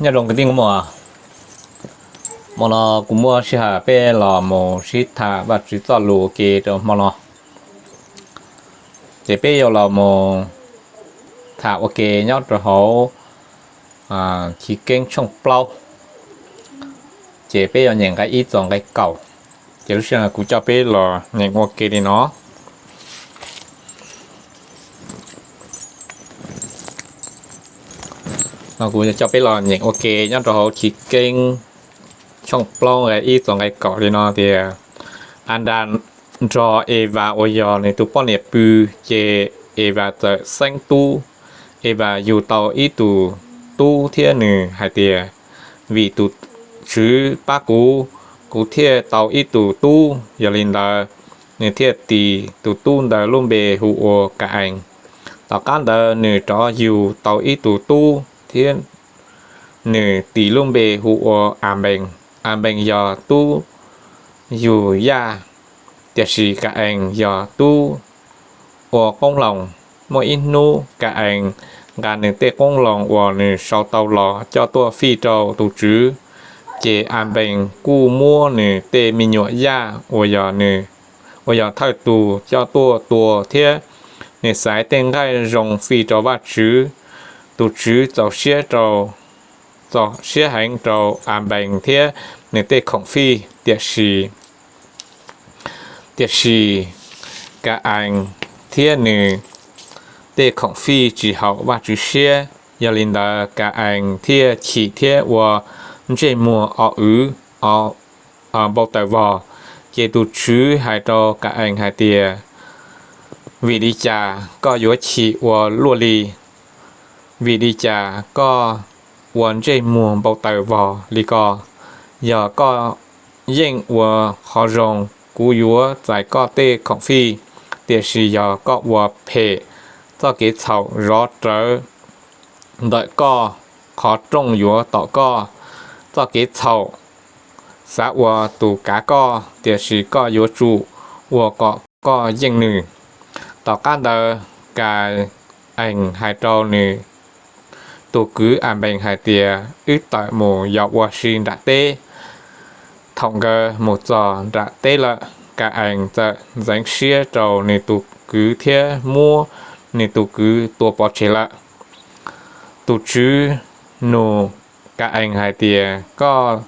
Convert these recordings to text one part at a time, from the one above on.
Nyob zoo kwv tij nkauj muam, hmo no kuv muaj sij hawm peb los mus sib tham Vajtswv txoj lus ua ke rau hmo no. Ces peb yuav los mus tham ua ke nyob rau hauv Chiv Keeb tshooj plaub, ces peb yuav nyeem nqe ib txog nqe kaum. Ces lub sij hawm no kuv coj peb los nyeem ua ke li no. No kuv coj peb los nyeem ua ke nyob rau hauv Chiv Keeb tshooj plaub nqe ib txog nqe kaum li no tias, Adas nrog Evas uas yog nws tus poj niam pw, ces Evas txawm xeeb tub. Evas yug tau ib tug tub thiab nws hais tias, Vim tus Tswv pab kuv, kuv thiaj tau ib tug tub. Yog li ntawd, nws thiaj tis tus tub ntawd lub npe hu ua Ka-ees. Tom qab ntawd nws rov yug tau ib tug tub thiab nws tis lub npe hu ua Anpees. Anpees yog tub yug yaj, tiam sis Ka-ees yog tub ua qoob loo. Muaj ib hnub Ka-ees nqa nws tej qoob loo uas nws sau tau los coj tuaj fij rau tus Tswv, ces Anpees kuj muab nws tej me nyuam yaj uas yog thawj tug coj tuaj tua thiab nws xaiv tej nqaij zoo fij rau Vajtswv. Tus Tswv txaus siab rau, txaus siab heev rau Anpees thiab nws tej khoom fij, tiam sis tiam sis Ka-ees thiab nws tej khoom fij tsis haum Vajtswv siab. Yog li ntawd Ka-ees thiaj chim thiab ua ntsej muag o wv, npau taws vog. Ces tus Tswv hais rau Ka-ees hais tias, Vim li cas koj yuav chim ua luaj li? Vim li cas koj ua ntsej muag npau taws vog li ko? Yog koj yeej ua qhov zoo, kuv yuav txais koj tej khoom fij, tiam sis yog koj ua phem, txoj kev txhaum zov rawv ntawm koj, qhov rooj yuav tom koj. Txoj kev txhaum xav ua tus kav koj, tiam sis koj yuav tsum ua kom koj yeej nws. Tom qab ntawd Ka-ees hais rau nws tus kwv Anpees hais tias, Wb tawm mus yos ua si nram teb. Thaum nkawd mus txog nram teb lawm, Ka-ees txawm ntxeev siab rau nws tus kwv thiab muab nws tus kwv tua pov tseg lawm. Tus Tswv nug Ka-ees hais tias, Koj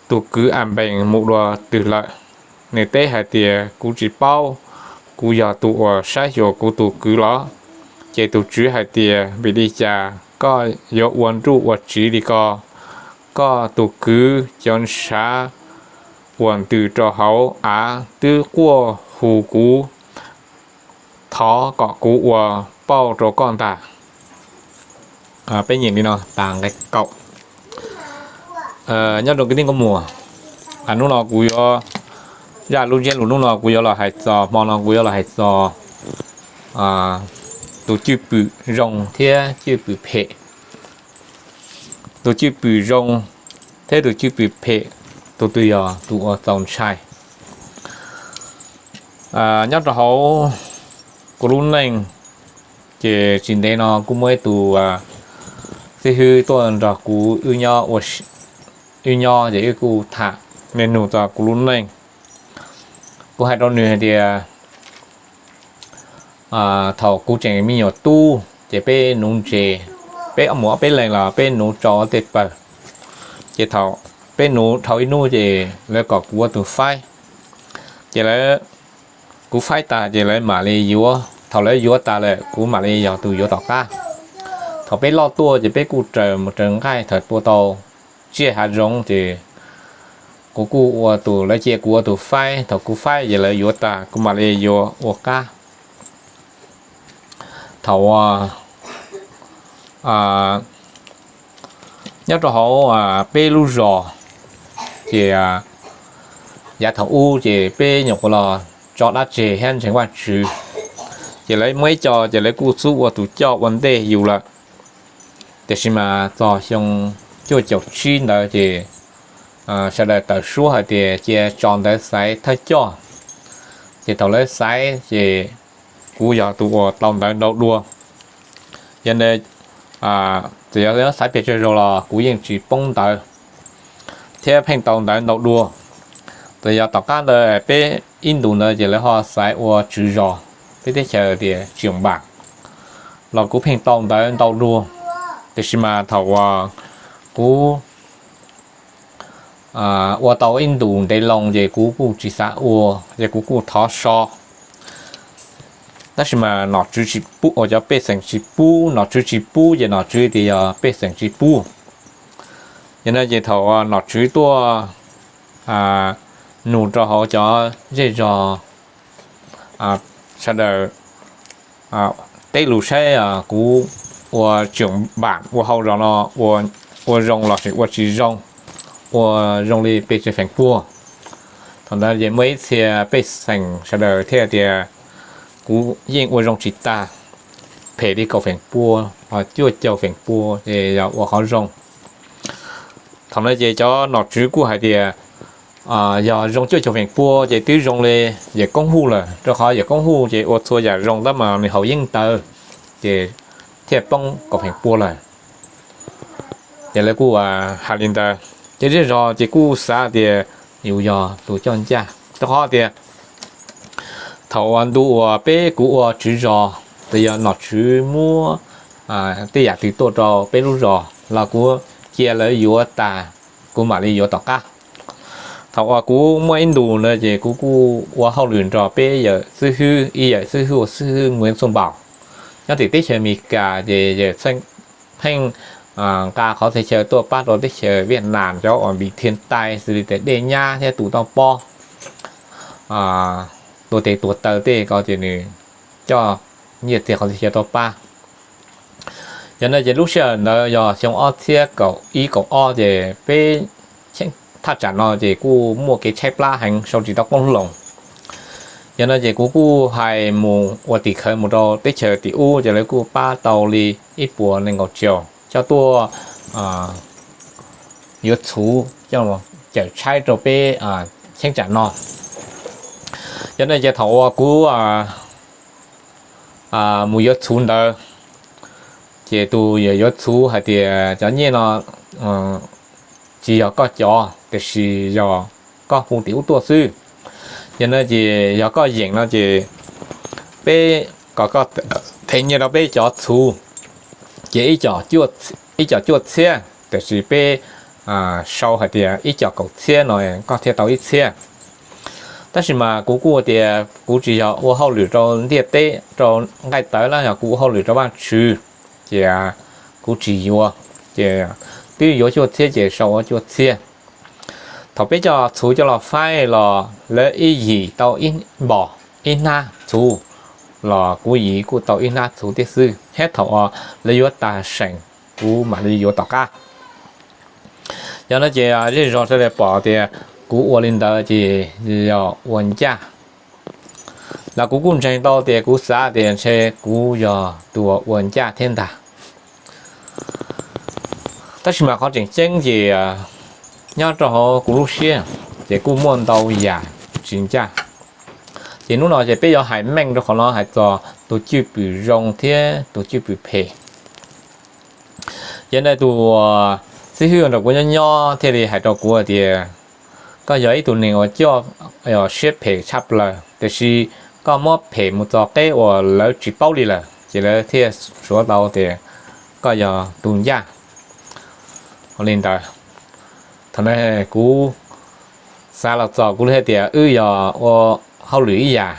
tus kwv Anpees mus dua twg lawm? Nws teb hais tias, Kuv tsis paub, kuv yog tus uas saib xyuas kuv tus kwv los? Ces tus Tswv hais tias, Vim li cas koj yuav ua nruj ua tsiv li ko? Koj tus kwv cov ntshav uas ntws rau hauv av twb quaj hu kuv, thov kom kuv ua pauj rau koj ntag. Peb nyeem li no tas nqe kaum. Nyob rau kwv tij nkauj muam, hnub no kuv yuav, zaj lub ntsiab lus hnub no kuv yuav los hais txog, hmo no kuv yuav los hais txog tus cwj pwm zoo thiab cwj pwm phem. Tus cwj pwm zoo thiab tus cwj pwm phem, tus twg yog tus uas txaus ntshai? Nyob rau hauv kuv lub neej, ces tsis ntev no kuj muaj ib tus xib hwb tuaj nrog kuv wb nyob, ces wb kuj tham, nws nug txog kuv lub neej. Kuv hais rau nws hais tias, thaum kuv tseem me nyuam tub ces peb nuv ntses, peb ob mus ob peb leeg los peb nuv tsau tej pawg. Ces thaum peb nuv dhau ib hnub ces lawv kom kuv ua tus faib. Ces lawv, kuv faib tas ces lawv mam li yuav, thaum lawv yuav tas lawm kuv mam li yog tus yuav tom qab. Thaum peb loj tuaj ces peb kuj raws mus raws nqaij, thaum tua tau tsiaj hav zoov ces kuv kuj ua tus, lawv cia kuv ua tus faib, thaum kuv faib ces lawv yuav tas kuv mam li yuav ua qab. Thaum nyob rau hauv peb lub zos, ces yav thaum ub ces peb nyuam qhuav los tso dab tseg thiab ntseeg Vajtswv, ces lawv muaj ib co ces lawv kuj xub ua tus coj ua ntej yus lawm. Tiam sis mas txog xyoo cuaj caum tsib ntawd ces sawv daws tawm suab hais tias cia tso ntawv xaiv thawj coj. Ces thaum lawv xaiv ces kuv yog tus uas tau ntawv ntau dua. Yog ntawd txawm yog xaiv pes tsawg zaus los kuv yeej tsis poob ntawv thiab pheej tau ntawv ntau dua. Txawm yog tom qab ntawd peb ib ntus ntawd ces lawv ho xaiv ua tswv zos peb teb chaws tias tsis yoos npam los kuv pheej tau ntawv ntau dua. Tiam sis mas thaum uas kuv ua tau ib ntus ntev loo ces kuv kuj tsis xav ua, ces kuv kuj thov so. Tab sis mas nom tswv tsis pub, uas cov pej xeem tsis pub, nom tswv tsis pub ces nom tswv tias yog pej xeem tsis pub. Yog no ces thaum nom tswv tuaj nug rau hauv cov zej zog sawv daws teb lus saib kuv ua tsis yoos npam ua hauj zog no ua zoo lossis ua tsis zoo, ua zoo li pes tsawg feem pua. Thaum ntawd ces muaj ib txhia pej xeem sawv daws thiaj tias kuv yeej ua zoo tsis tag, phem li kaum feem pua, cuaj caug feem pua ces yog ua qhov zoo. Thaum no ces cov nom tswv kuj hais tias yog zoo cuaj caug feem pua ces twb zoo li yawm Koob Huj lawm, rau qhov yawm Koob Huj ces ua txhua yam zoo tab mas nws haus yeeb ntawd ces thiaj poob kaum feem pua lawm. Ces lawv kuj hais li ntawd ces zej zog ces kuj xav tias yus yog tus coj ncaj, rau qhov tias thaum uas ntu uas peb kuv ua tswv zos, ces yog nom tswv muab tej yam twg tuaj rau peb lub zos los kuv cia lawv yuav tas, kuv mam li yuav tom qab. Thaum uas kuv muaj ib ntus ntawd ces kuv kuj ua hauj lwm nrog peb yawm xib hwb, ib yawm xib hwb ua xib hwb Mus Yeej Txuj Npaum nyob tim teb chaws Amelikas, ces yawm pheej nqa qhov txhia chaw tuaj pab rau teb chaws Viaj Nam cov uas npis thiaj tai xws li tias dej nyab thiab tus toj pob, tua tes tua taw tej ko ces nws coj nyiaj txiag qhov txhia chaw tuaj pab. Yog no ces lub sij hawm ntawd yog xyoo ob txhiab kaum ib kaum ob ces peb thaj tsam no ces kuj muaj kev tshaib plab heev, sau tsis tau qoob loo. Yog no ces kuv kuj hais mus ua tim khawv mus rau teb chaws tim ub ces lawv kuj pab tau li ib puas nees nkaum triệu coj tuaj yuav txhuv coj cawm tshaib rau peb cheeb tsam no. Yog no ces thaum uas kuv mus yuav txhuv ntawd ces tus yuav txhuv hais tias cov nyiaj no tsis yog koj cov, tiam sis yog koj hu tim ub tuaj xwb. Yog no ces yog koj yeem no ces peb kom koj them nyiaj rau peb cov txhuv ces ib co cuaj txhiab, tiam sis peb sau hais tias ib co kaum txhiab no koj thiaj tau ib txhiab. Tab sis mas kuv kuj tias kuv tsis yog ua hauj lwm rau ntiaj teb rau nqaij tawv na, yog kuv ua hauj lwm rau Vajtswv, ces kuv tsis yuav, ces twb yuav cuaj txhiab ces sau ua cuaj txhiab. Thaum peb coj txhuv coj los faib los lawv ib yim tau ib npos, ib hnab txhuv los kuv yim kuj tau ib hnab txhuv thiab xwb, thiab thaum uas lawv yuav tag seem kuv mam li yuav tom qab. Yog no ces zej zog sawv daws pom tias kuv ua li ntawd ces yog ua ncaj, los kuv kuj ntseeg tau tias kuv xav tias ntshe kuv yog tus ua ncaj thiab ntag. Tab sis mas qhov tseem ceeb ces nyob rau hauv kuv lub siab ces kuj muaj ntau yam tsis ncaj. Ces hnub no ces peb yuav hais meej rau qhov no hais txog tus cwj pwm zoo thiab tus cwj pwm phem. Yog no tus xib hwb nrog kuv nyob nyob thiaj li hais rau kuv tias koj yog ib tug neeg uas coj siab phem tshaj plaws, tiam sis koj muab phem mus txog qeb uas lawv tsis paub li lawm ces lawv thiaj suav tau tias koj yog tus ncaj. Ua li ntawd, thaum no kuv xav los txog kuv thiaj tias wb yog ua hauj lwm ib yam,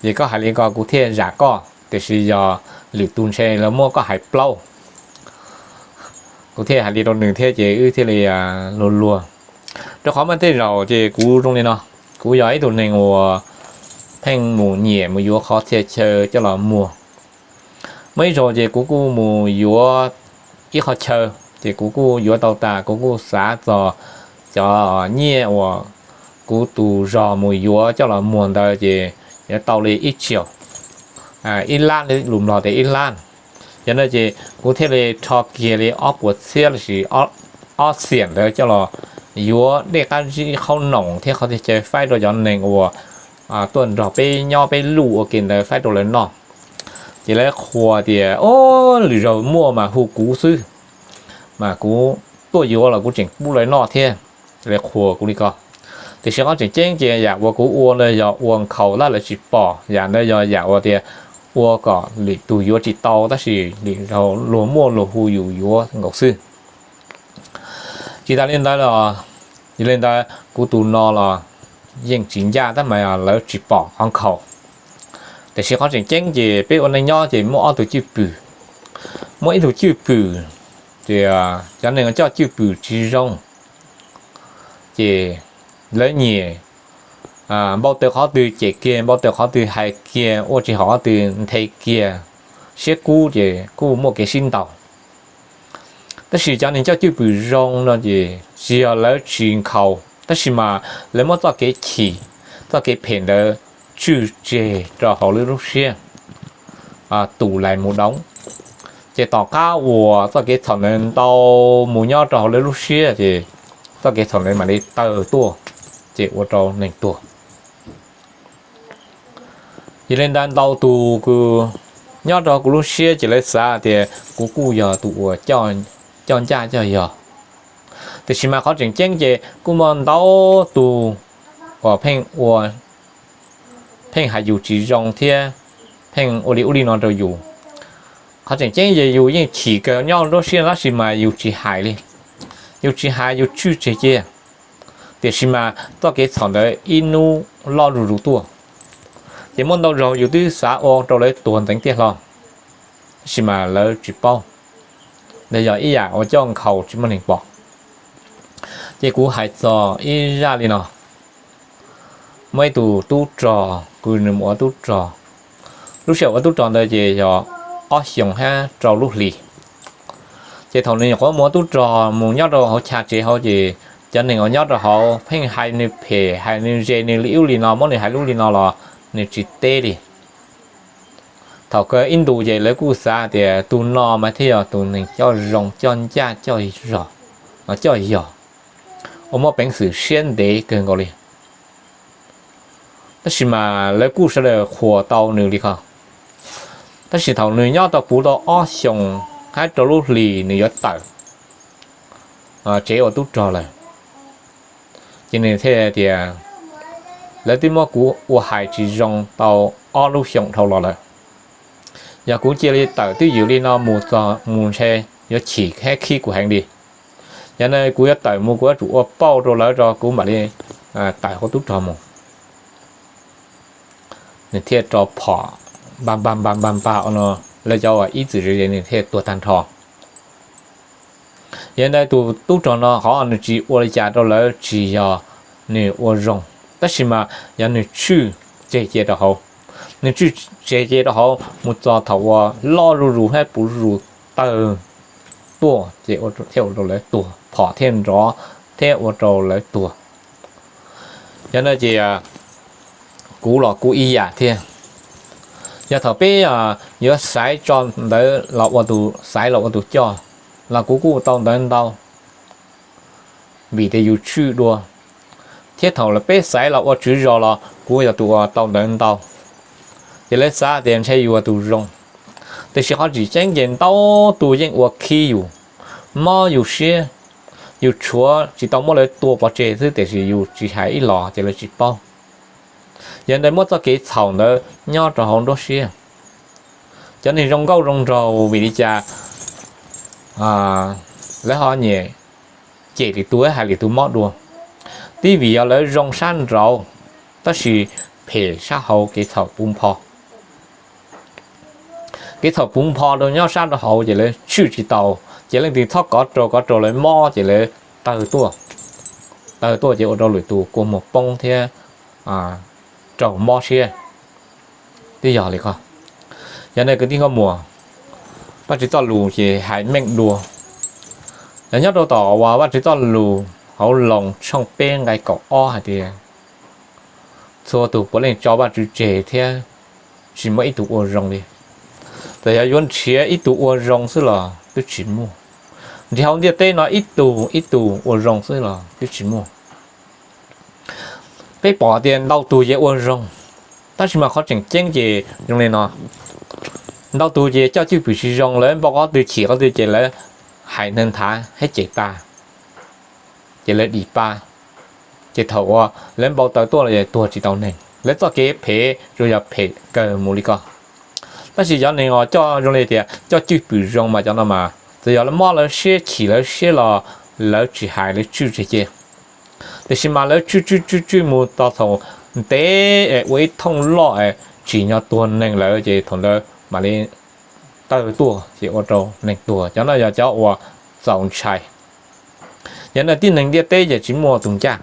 ces koj hais li ko kuv thiaj zam koj, tiam sis yog lwm tus ntshe lawv muab koj hais plaub. Kuv thiaj hais li rau nws thiab ces wb thiaj li luag luag. Rau qhov muaj tej zaum ces kuv zoo li no, kuv yog ib tug neeg uas pheej mus nyiam mus yuav qhov txhia chaw coj los muag. Muaj ib zaug ces kuv kuj mus yuav ib qhov chaw, ces kuv kuj yuav tau tas, kuv kuj xav txog cov nyiaj uas kuv tus zog mus yuav coj los muag ntawd ces yuav tau li ib triệu, ib lab, lus Nplog tias ib lab. Yog no ces kuv thiaj li rho kiag li ob puas txhiab lossis ob xiam ntawd coj los yuav dej qab zib qhaub noom thiab qhov txhia chaw faib rau cov neeg uas tuaj nrog peb nyob peb luj ua ke ntawd faib rau lawv noj. Ces lawv qhuas tias, o, lwm zaus muaj mas hu kuv xwb, mas kuv tuaj yuav los kuv tseem pub lawv noj thiab. Lawv qhuas kuv li ko. Tiam sis qhov tseem ceeb ces yam uas kuv ua ntawd yog ua nkhaus tab lawv tsis pom, yam ntawd yog yam uas tias ua kom lwm tus yuav tsis tau tab sis lwm zaus luag muaj luag hu yus yuav nkaus xwb. Tsis tas li ntawd los, yog li ntawd kuv tus no los yeej tsis ncaj tab mas lawv tsis pom qhov nkhaus. Tiam sis qhov tseem ceeb ces peb ua neej nyob ces muaj ob tug cwj pwm. Muaj ib tug cwj pwm, ces cov neeg coj cwj pwm tsis zoo, ces lawv nyiam npau taws qhov twg cem kiag, npau taws qhov twg hais kiag, ua tsis haum qhov twg nthe kiag, siab kub ces kuj muaj kev sib ntaus. Tab sis cov neeg coj cwj pwm zoo no ces tsis yog lawv tsis nkhaus, tab sis mas lawv muab txoj kev chim, txoj kev phem ntawd tswj tseg rau hauv lawv lub siab, tus lais mus doov. Ces tom qab uas txoj kev txhaum ntawd ntau mus nyob rau hauv lawv lub siab ces txoj kev txhaum ntawd mam li tawg tuaj, ces ua rau neeg tuag. Yog li ntawd ntau tus kws nyob rau kuv lub siab ces lawv xav tias kuv kuj yog tus uas coj ncaj coj yog. Tiam sis mas qhov tseem ceeb ces kuj muaj ntau tus uas pheej ua, pheej hais yus tsis zoo thiab pheej ua li ub li no rau yus. Qhov tseem ceeb ces yus yeej chim kawg nyob lub siab tab sis mas yus tsis hais li. Yus tsis hais, yus tswj tseg cia. Tiam sis mas txoj kev txhaum ntawd ib hnub loj zuj zus tuaj, ces muaj ntau zaus yus twb xav ua rau lawv tuag ntev tiaj hlo, tab sis mas lawv tsis paub. Ntawd yog ib yam uas coj nkhaus tsis muaj neeg pom. Ces kuv hais txog ib zaj li no. Muaj ib tug tub rog, kuv nws mus ua tub rog. Lub sij hawm ua tub rog ntawd ces yog ob xyoos hab rau lub hlis. Ces thaum nws nyuam qhuav mus ua tub rog mus nyob rau hauv chav tsev hauv ces cov neeg uas nyob rau hauv pheej hais nws phem, hais nws ze nws li ub li no, muab nws hais li ub li no los nws tsis teb li. Thaum kawg ib ntus ces lawv kuj xav tias tus no mas thiaj yog tus neeg coj zoo coj ncaj coj zog, coj yog, uas muaj peev xwm siab ntev kawg nkaus li. Tab sis mas lawv kuj sawv daws qhuas tau nws li ko. Tab sis thaum nws nyob tau puv tau ob xyoos hab rau lub hlis nws yuav tawm tsev ua tub rog lawm, ces nws thiaj tias lawv twb muab kuv ua hais tsis zoo tau ob lub xyoos dhau los lawm. Yog kuv cia li tawm twj ywm li no mus txog mus ntshe yuav chim hab khib kuv heev li. Yog no kuv yuav tawm mus kuv yuav tsum ua pauj rau lawv tso kuv mam li tawm hauv tub rog mus. Nws thiaj rau phom npa npa npa npa npa no, lawv cov uas ib txwm ze ze nws thiaj tuag tag nrho. Yog li ntawd tus tub rog no qhov nws tsis ua li cas rau lawv tsis yog nws ua zoo, tab sis mas yog nws tswj tseg cia rau hauv. Nws tswj tseg cia rau hauv mus txog thaum uas loj zuj zus hab puv zuj zus tawg tuaj ces thiaj ua rau lawv tuag, phom thiaj nrov thiab ua rau lawv tuag. Yog no ces kuv los kuv ib yam thiab. Yog thaum peb yuav xaiv tso ntawv los ua tus xaiv los ua tus coj, los kuv kuj tau ntawv ntau, vim tias yus tswj dua. Thiab thaum peb xaiv los ua tswv zos los kuv yog tus uas tau ntawv ntau, ces lawv xav tias ntshe yus yog tus zoo. Tiam sis qhov tseem ceeb ces ntau tus yeej ua khib yus, mob yus siab. Yus tshuav tsis tau muab lawv tua pov tseg xwb tiam sis yus tsis hais ib los ces lawv tsis paub. Yog ntawd muab txoj kev txhaum ntawd nyob rau hauv nruab siab. Cov neeg zoo nkauj zoo nraug vim li cas lawv ho nyiam cem lwm tus hais lwm tus mob dua? Twb vim yog lawv zoo sab nraud tab sis phem sab hauv, kev txhaum puv npho. Kev txhaum puv npho rau nyob sab rau hauv ces lawv tswj tsis tau, ces leej twg txhob kov rau, kov rau lawv mob ces lawv tawg tuaj. Tawg tuaj ces ua rau lwm tus kua muag poob thiab raug mob siab. Twb yog li ko. Yog nej kwv tij nkauj muam, Vajtswv txoj lus ces hais meej dua. Yog nyob rau tom uas Vajtswv txoj lus hauv Loos tshooj peb nqai kaum ob hais tias, txhua tus puav leej tso Vajtswv tseg thiab tsis muaj ib tug ua zoo li. Txawm yog yuav nrhiav ib tug ua zoo xwb los twb tsis muaj. Nrhiav hauv ntiaj teb no ib tug ib tug ua zoo xwb los twb tsis muaj. Peb pom tias ntau tus yeej ua zoo, tab sis mas qhov tseem ceeb ces zoo li no. Ntau tus ces coj cwj pwm tsis zoo, lawv npau qhov twg chim qhov twg ces lawv hais neeg nthav hib ces tag, ces lawv dim pa, ces thaum uas lawv npau taws tuaj los tuag tsis tau neeg. Lawv txoj kev phem tsuas yog phem kawg mus li ko. Tab sis cov neeg uas coj zoo li tias coj cwj pwm zoo mas cov no mas txawm yog lawv mob lawv siab chim lawv siab los lawv tsis hais, lawv tswj tseg ces, tiam sis mas lawv tswj tswj tswj tswj mus txog thaum ntev es ua ib thooj loj es tsim nyog tuag neeg lawm ces thaum ntawd mam li tawg tuaj ces ua rau neeg tuag. Cov no yog cov uas txaus ntshai. Yog no tib neeg ntiaj teb ces tsis muaj tus ncaj,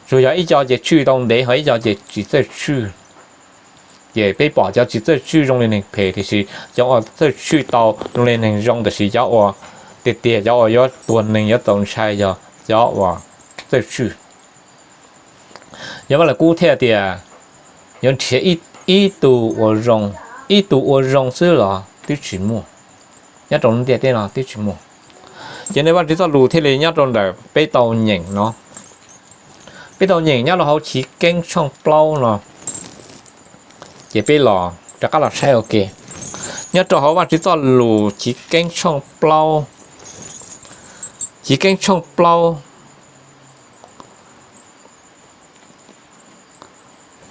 tsuas yog ib co ces tswj tau ntev ho ib co ces tsis txawj tswj. Ces peb pom cov tsis txawj tswj zoo li neeg phem, tiam sis cov uas txawj tswj tau zoo li neeg zoo, tiam sis cov uas tiag tiag cov uas yuav tuag neeg yuav txaus ntshai yog cov uas txawj tswj. Yog Vaj Lug Kub thiaj tias yuav nrhiav ib tug ua zoo, ib tug ua zoo xwb los twb tsis muaj, nyob rau lub ntiaj teb no twb tsis muaj. Ces nej Vaj Tswv txoj lus thiaj li nyob rau ntawm peb tau nyeem no, peb tau nyeem nyob rau hauv Chiv Keeb tshooj plaub no. Ces peb los rov qab los saib ua ke nyob rau hauv Vaj Tswv txoj lus Chiv Keeb tshooj plaub, Chiv Keeb tshooj plaub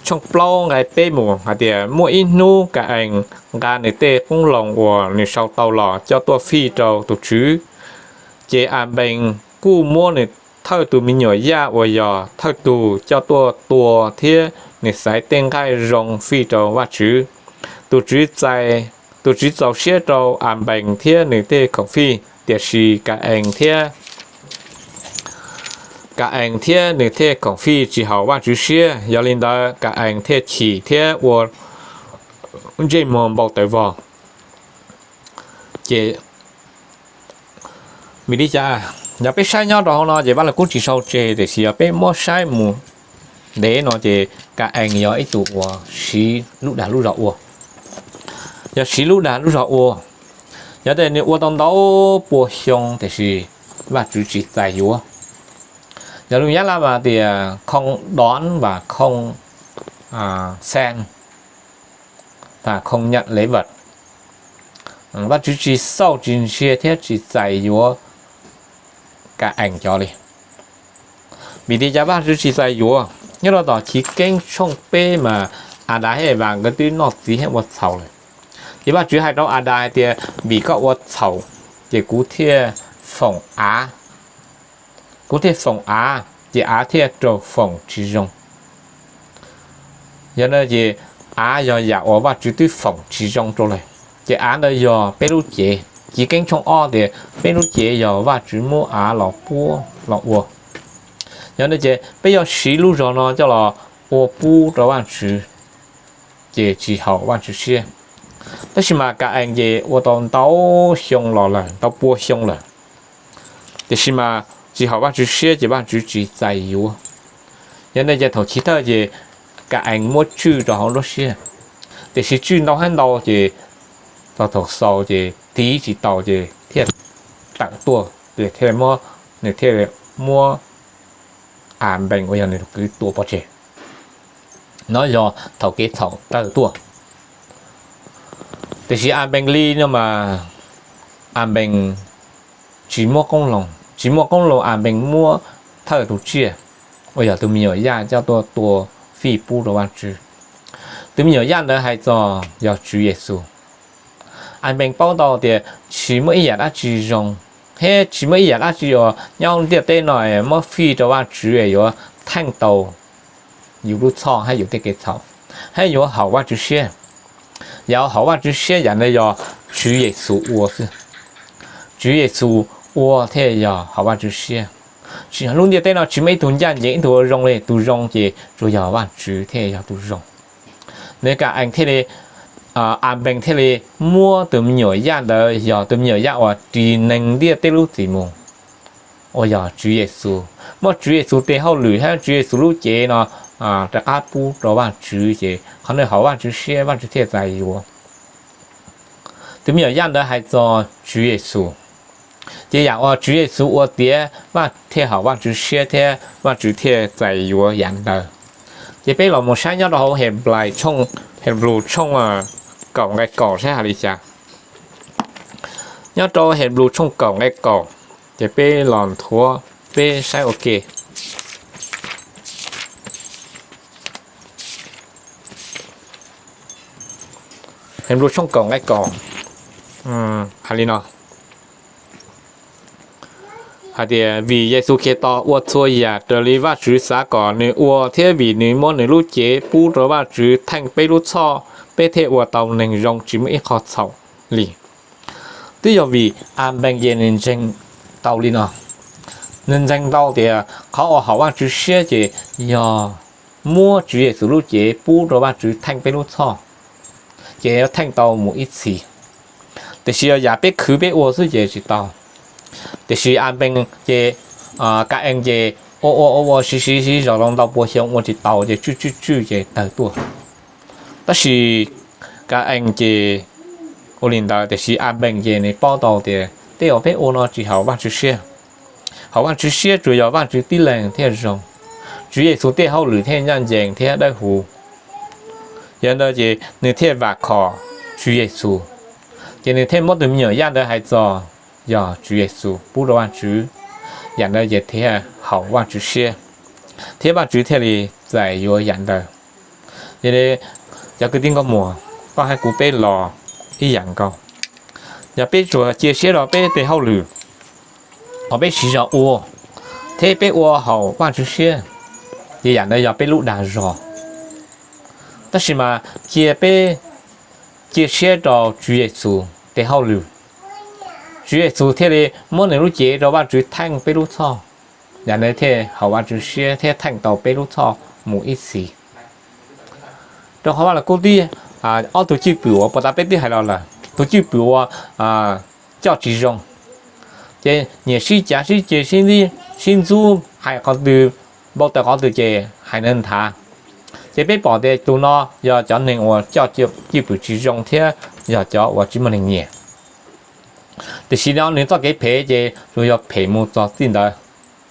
tshooj plaub nqai peb mus hais tias muaj ib hnub Ka-ees nqa nws tej qoob loo uas nws sau tau los coj tuaj fij rau tus Tswv. Ces Anpees kuj muab nws thawj tus me nyuam Yaj uas yog thawj tug coj tuaj tua thiab nws xaiv tej nqaij zoo fij rau Vaj Tswv. Tus Tswv txais, tus Tswv txaus siab rau Anpees thiab nws tej khoom fij, tiam sis Ka-ees thiab Ka-ees thiab nws tej khoom fij tsis haum Vaj Tswv siab. Yog li ntawd Ka-ees thiaj chim thiab ua ntsej muag npau taws vog. Ces vim li cas? Yog peb saib nyob rau hauv no ces Vaj Lug Kub tsis sau tseg, tiam sis yog peb muab saib mus ntev no ces Ka-ees yog ib tug uas siv lub dag lub zog ua. Yog siv lub dag lub zog ua, yog tias nws ua tau ntau pua xyoo tiam sis Vaj Tswv tsis txais yuav. Yog lus Nyab Laj mas tias không đón và không xem, và không nhận lễ vật. Vaj Tswv tsis xauj tsis ntsia thiab tsis txais yuav Ka-ees cov li. Vim li cas Vaj Tswv tsis txais yuav? Nyob rau tom Chiv Keeb tshooj peb mas Adas thiab Evas nkawd twb noj txiv thiab ua txhaum lawm. Ces Vaj Tswv hais rau Adas hais tias vim koj ua txhaum, ces kuv thiaj foom av, kuv thiaj foom av, ces av thiaj raug foom tsis zoo. Yog no ces av yog yam uas Vaj Tswv twb foom tsis zoo rau lawm. Ces av ntawd yog peb lub cev. Chiv Keeb tshooj ob tias peb lub cev yog Vaj Tswv muab av los puab los ua. Yog no ces peb yuav siv lub zog no coj los ua pub rau Vaj Tswv, ces tsis haum Vaj Tswv siab. Tab sis mas Ka-ees ces ua tau ntau xyoo los lawm, ntau pua xyoo lawm, tiam sis mas tsis haum Vaj Tswv siab ces Vaj Tswv tsis txais yuav. Yog no ces thaum chiv thawj ces Ka-ees muab tswj rau hauv nruab siab, tiam sis tswj ntau thiab ntau ces txog thaum xaus ces tiv tsis tau ces thiaj tawm tuaj, thiaj, nws thiaj muab Anpees uas yog nws tus kwv tua pov tseg. No yog thaum kev txhaum tawg tuaj. Tiam sis Anpees li no mas Anpees tsis muaj qoob loo, tsis muaj qoob loo Anpees muab thawj tus tsiaj uas yog tus me nyuam Yaj coj tuaj tua fij pub rau Vaj Tswv. Tus me nyuam Yaj ntawd hais txog yog Tswv Yexus. Anpees paub tau tias tsis muaj ib yam dab tsi zoo, thiab tsis muaj ib yam dab tsi uas nyob ntiaj teb no muab fij rau Vaj Tswv yuav theej tau yus lub txhoj thiab yus tej kev txhaum, thiab yuav haum Vaj Tswv siab. Yam haum Vaj Tswv siab yam ntawd yog Tswv Yexus ua xwb. Tswv Yexus ua thiaj yog haum Vaj Tswv siab. Lub ntiaj teb no tsis muaj ib tug ncaj ncees ib tug ua zoo li, tus zoo ces tsuas yog Vaj Tswv thiaj yog tus zoo. Nws Ka-ees thiaj li, Anpees thiaj li muab tus me nyuam Yaj ntawd, yog tus me nyuam Yaj uas ris neeg ntiaj teb lub txim mus, uas yog Tswv Yexus, muab Tswv Yexus tes hauj lwm thiab Tswv Yexus lub cev no rov qab pub rau Vaj Tswv, ces qhov ntawd haum Vaj Tswv siab, Vaj Tswv thiaj txais yuav. Tus me nyuam Yaj ntawd hais txog Tswv Yexus, ces yam uas Tswv Yexus ua tiav Vaj thiaj haum Vaj Tswv siab thiab Vaj Tswv thiaj txais yuav yam ntawd. Ces peb los mus saib nyob rau hauv Henplais tshooj, Henplais tshooj kaum nqe kaum saib hais li cas. Nyob rau Henplus tshooj kaum nqe kaum, ces peb los nthuav peb saib ua ke. Henplus tshooj kaum nqe kaum hais li no hais tias, vim Yexus Khetos ua txhua yam raws li Vajtswv xav kom nws ua thiab vim nws muab nws lub cev pub rau Vajtswv theej peb lub txhoj, peb thiaj ua tau neeg zoo tsis muaj ib qho txhaum li. Twb yog vim Anpees ces nws ntseeg tau li no, nws ntseeg tau tias qhov uas haum Vajtswv siab ces yog muab Tswv Yexus lub cev pub rau Vajtswv theej peb lub txhoj, ces yuav theej tau mus ib txhis. Tiam sis yog yam peb khwv peb ua xwb ces tsis tau. Tiam sis Anpees ces, Ka-ees ces ua ua ua ua siv siv siv zog los ntau pua xyoo ua tsis tau ces tswj tswj tswj ces tawg tuaj. Tab sis Ka-ees ces ua li ntawd, tiam sis Anpees ces nws paub tau tias tej uas peb ua no tsis haum Vajtswv siab. Haum Vajtswv siab tsuas yog Vajtswv tib leeg thiaj zoo. Tswv Yexus tej hauj lwm thiaj ncaj ncees thiab dawb huv. Yog ntawd ces nws thiaj vam khom Tswv Yexus, ces nws thiaj muab tus me nyuam yaj ntawd hais txog yog Tswv Yexus pub rau Vajtswv. Yam ntawd ces thiaj haum Vajtswv siab, thiab Vajtswv thiaj li txais yuav yam ntawd. Yog li, cov kwv tij nkauj muam, koj hais kuv peb los ib yam nkaus. Yog peb tsuas cia siab rau peb tej hauj lwm, qhov peb siv zog ua, thiab peb ua haum Vajtswv siab, ces yam ntawd yog peb lub dag zog. Tab sis mas cia peb cia siab rau Tswv Yexus tej hauj lwm, Tswv Yexus thiaj li muab nws lub cev rau Vajtswv theej peb lub txhoj. Yam ntawd thiaj haum Vajtswv siab thiab theej tau peb lub txhoj mus ib txhis. Rau qhov Vaj Lug Kub tib, ob tug cwj pwm uas puag ta peb twb hais los lawm, tus cwj pwm uas coj tsis zoo, ces nyiam sib cav sib ceg sib ntxub, hais qhov twg, npau taws qhov twg ces hais nthav nthav. Ces peb pom tias tus no yog cov neeg uas coj cwj pwm tsis zoo thiab yog cov uas tsis muaj neeg nyiam. Tiam sis no nws txoj kev phem ces tsuas yog phem mus txog txij ntawd,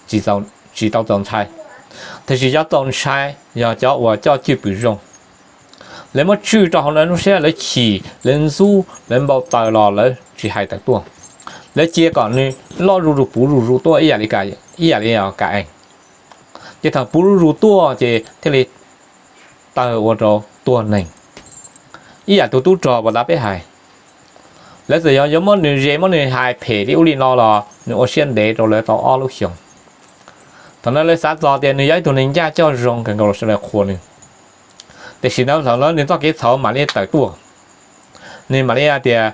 tsis tau txaus ntshai. Tiam sis cov txaus ntshai yog cov uas coj cwj pwm zoo. Lawv muab tswj rau hauv lawv lub siab, lawv chim, lawv ntxub, lawv npau taws los lawv tsis hais tawm tuaj. Lawv cia kom nws loj zuj zus puv zuj zus tuaj ib yam li Ka-ees. Ces thaum puv zuj zus tuaj ces thiaj li tawg ua rau tuag neeg. Ib yam tus tub rog puag ta peb hais, lawv txawm yog yuav muab nws zes muab nws hais phem li ub li no los nws ua siab ntev rau lawv tau ob lub xyoos. Thaum ntawd lawv xav txog tias nws yog ib tug neeg ncaj coj zoo kawg nkaus los sawv daws qhuas nws. Tiam sis ntawd thaum ntawd nws txoj kev txhaum mam li tawm tuaj. Nws mam li hais tias,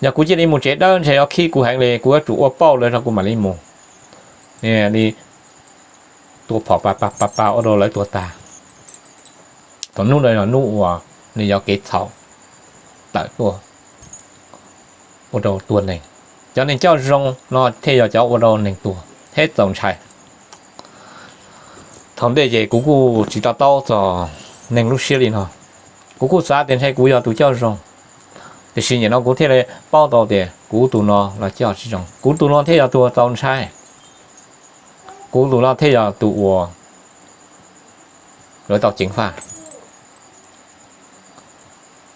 yog kuv cia li mus tsev dawb ntshe yuav khib kuv heev li, kuv yuav tsum ua pauj lawv rau kuv mam li mus. Nws li tua phom pa pa pa pa ua rau lawv tuag tag. Thaum hnub ntawd yog hnub uas nws yog kev txhaum tawm tuaj ua rau tuag neeg. Cov neeg coj zoo no thiaj yog cov ua rau neeg tuag thiab txaus ntshai. Thaum ntej ces kuv kuj tsis to taub txog neeg lub siab li no. Kuv kuj xav tias ntshe kuv yog tus coj zoo, tiam sis nim no kuv thiaj li paub tau tias kuv tus no los coj tsis zoo, kuv tus no thiaj yog tus uas txaus ntshai, kuv tus no thiaj yog tus uas lawv tau ceev faj.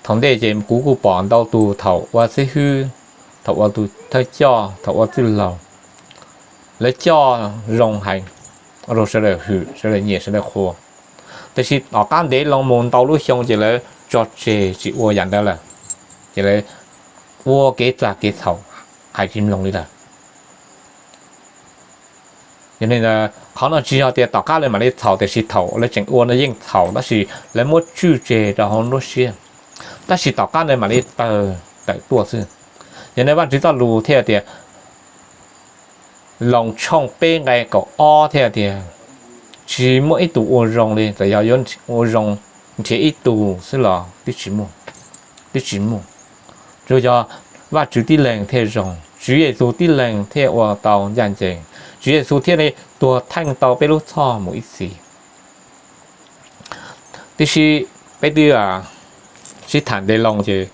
Thaum ntej ces kuv kuj pom ntau tus thaum ua xib hwb, thaum ua tus thawj coj, thaum ua txwj laug, lawv coj zoo heev, ua rau sawv daws hwm, sawv daws nyiam, sawv daws qhuas. Tiam sis tom qab ntev loo mus ntau lub xyoo ces lawv tso tseg tsis ua yam ntawd lawm, ces lawv ua kev txag kev txhaum hais tsis mloog li lawm. Yog li ntawd qhov no tsis yog tias tom qab lawv mam li txhaum, tiam sis thaum lawv tseem ua no yeej txhaum, tab sis lawv muab tswj tseg rau hauv nruab siab, tab sis tom qab ntawd mam li tawg tawm tuaj xwb. Yog li Vajtswv txoj lus thiaj tias, Loos tshooj peb nqe kaum ob thiaj tias, tsis muaj ib tug ua zoo li, txawm yog yuav ua zoo nrhiav ib tug xwb los twb tsis muaj, twb tsis muaj. Tsuas yog Vajtswv tib leeg thiaj zoo, Tswv Yexus tib leeg thiaj ua tau ncaj ncees, Tswv Yexus thiaj li tuag theej tau peb lub txhoj mus ib txhis. Tib si peb twb sib tham ntev loo ces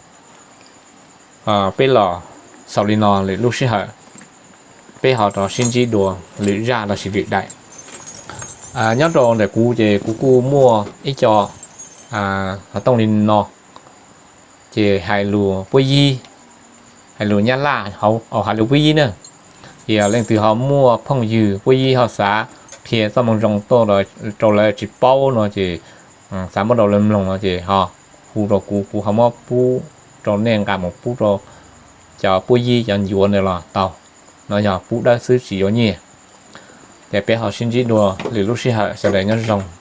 peb los xaus li no lwm lub sij hawm, peb ho rov sib ntsib dua lwm zaj lossis lwm daim. Nyob rau ntawm kuv ces kuv kuj muaj ib co xov tooj li no. ces hais lus Puab Yib, hais lus Nyab Laj, hais lus Puab Yib na. Ces yog leej twg ho muaj phooj ywg Puab Yib ho xav qhia txoj moo zoo tuaj rau lawv tsis paub no ces xav muab rau lawv mloog no ces ho hu rau kuv, kuv ho muab pub rau nej nqa mus pub rau cov Puab Yib cov ncuav ntawd los tau. No yog pub dawb xwb tsis yuav nyiaj. Ces peb ho sib ntsib dua lwm lub sij hawm, sawv daws nyob zoo.